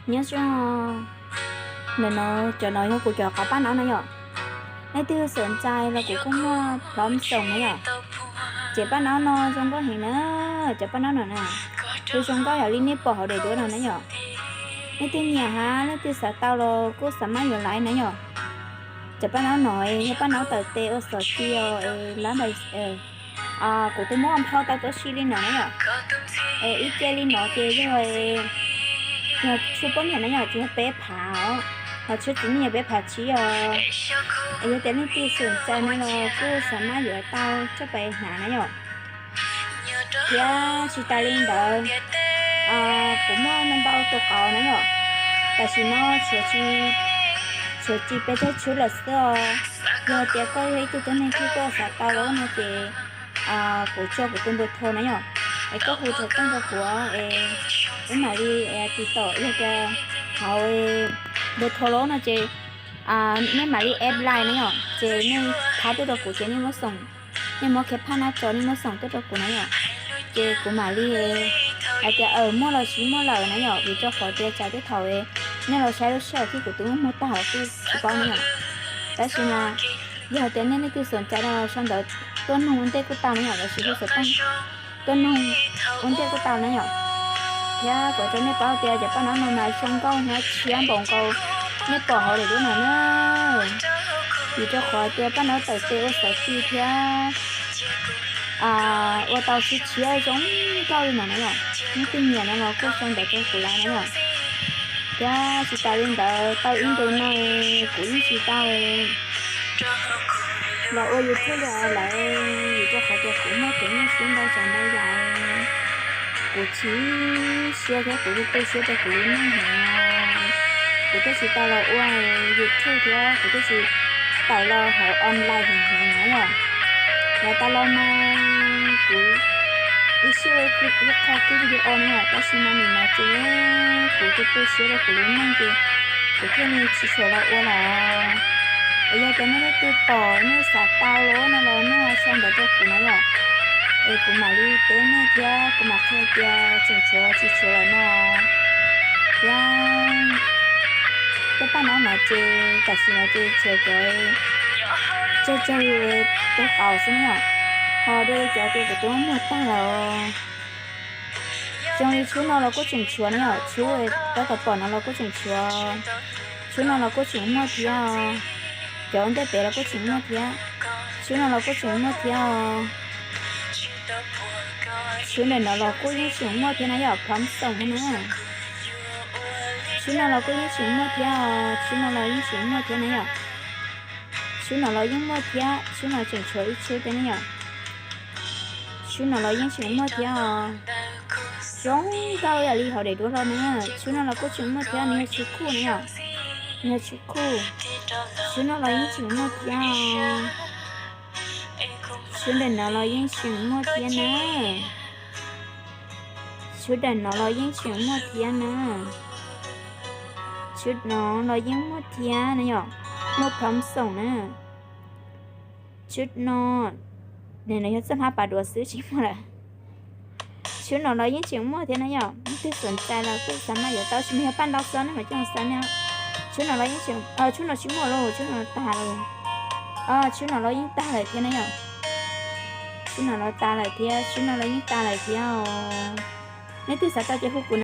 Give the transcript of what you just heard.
Nyob zoo, ntawm no, cov no yog kuv cov qhov paj naub na yom. Leej twg xom ntxais los kuv kuj muaj plom xoom na yom. Ces paj naub no zoo nkauj heev na, cov paj naub no na, kuj zoo nkauj yam li nej pom hauv daim duab no na yom. Leej twg nyiam hab leej twg xav tau los kuj xav maj yuav laiv na yom. Cov paj naub no yog paj naub tawm tes ua xov ci os, lab npais, kuv twb muab nphau tau tuab si li no na yom. Ib ce li no ces yog, yog tshuaj poj niam na yom, ces yog peb phav os, ho tshuaj txiv neej yog peb phav tsib os. Yog tias leej twg xom ntxais no los kuj xav maj yuav tau coj pais hnav na yom. Thiab tsis tas li ntawd, kuv muaj ntau ntau tus qauv na yom. Tam sim no tshuav tsis pes tsawg tshuab lawm xwb os. Yog tias koj yog ib tug tuab neeg twg koj xav tau los no ces kuv tso kuv tus npawb thau na yom, es koj hu rau koj nrog kuv es wb mam li tiv tom yog tias hauv npawb thau los no ces nej mam li apply na yom, ces nej thab tuaj rau kuv ces nej muab xoom, nej muab khiav phaj nab tso nej muab xoom tuaj rau kuv na yom. Ces kuv mam li hais tias muaj los tsis muaj lawm na yom, vim rau qhov tias tsam tej thaum nej los saib lub sij hawm thiab kuv twb muag tag los kuj tsis paub na yom. Tab sis mas yog hais tias nej leej twg xom ntxais no sau ntawv tuaj nug ua ntej kuj tau na yom, los sis hu xov tooj tuaj nug ua ntej kuj tau na yom. Thiab kuv rau nej paub tias cov paj naub no mas zoo nkauj thiab tshiab npaum nkaus nej pom hauv daim duab no na. Vim rau qhov tias paj naub tawm tes ua xov ci thiab ua tau tshiab tshiab zoo nkauj li no na yom. Leej twg nyiam no los kuj sau ntawv rau kuv laiv na yom. Thiab tsis tas li ntawd tau ib ntus no kuv yeej tsis tau los ua YouTube li lawm, vim rau qhov tias kuv muaj kev nyuaj siab ntau tsav ntau yam. Kuv chim siab thiab kuv tu siab rau kuv lub neej heev os. Kuv thiaj tsis tau los ua YouTube thiab kuv thiaj tsis tawm los hauv online heev heev na yom. Yav tas los mas kuv ib sij ua ib qho clip video na yom, tab sis mas nim no ces kuv tu tu siab rau kuv lub neej ces kuv thiaj li tsis tshua los ua lawm. Es yog tias nej leej twg pom nej xav tau los no los nej ho sau ntawv rau kuv na yom, es kuv mam li teb nej thiab kuv mam qhia tias tseem tshuav tsis tshuav lawm no. Thiab tej paj naub no ces tam sim no ces tshuav cov tsawg tsawg tus qauv xwb na yom, ho dua cov tias kuv twb muag tag lawm. Zoo li tshub no los kuj tseem tshuav na yom, tshub tab tom pom no los kuj tseem tshuav, tshub no los kuj tseem muaj thiab, cov ntej pem los kuj tseem muaj thiab, tshub no los kuj tseem muaj thiab os. Tshub ntawm no los kuj yeej tseem muaj thiab na yom, plom xoom na. Tshub no los kuj yeej tseem muaj thiab os, tshub no los yeej tseem muaj thiab na yom. Tshub no los yeej muaj thiab, tshub no tseem tshuav ib tshub thiab ne yom. Tshub no los yeej tseem muaj thiab os. Zoo nkauj ib yam li hauv daim duab hlo na. Tshub no los kuj tseem muaj thiab, nws yog tshub khuj na yom. Nws yog tshub khuj. Tshub no los yeej tseem muaj thiab os. Tshub ntawm no los yeej tseem muaj thiab na. Tshub ntawm no los yeej tseem muaj thiab na. Tshub no los yeej muaj thiab na yom. Muaj plom xoom na. Tshub no, nws yog txoj hlab pas duav xwb tsis muaj lawm. Tshub no los yeej tseem muaj thiab na yom, leej twg xav txais los kuj xav maj yuav tau, tsis mas yog paj ntaub xwb ne mas coj xav ne. Tshub no los yeej tseem, tshub no tsis muaj lawm, tshub no tag lawm. Tshub no los yeej tag lawm thiab na yom. Tshub no los tag lawm thiab, tshub no los yeej tag lawm thiab os. Leej twg xav tau ces hu kuv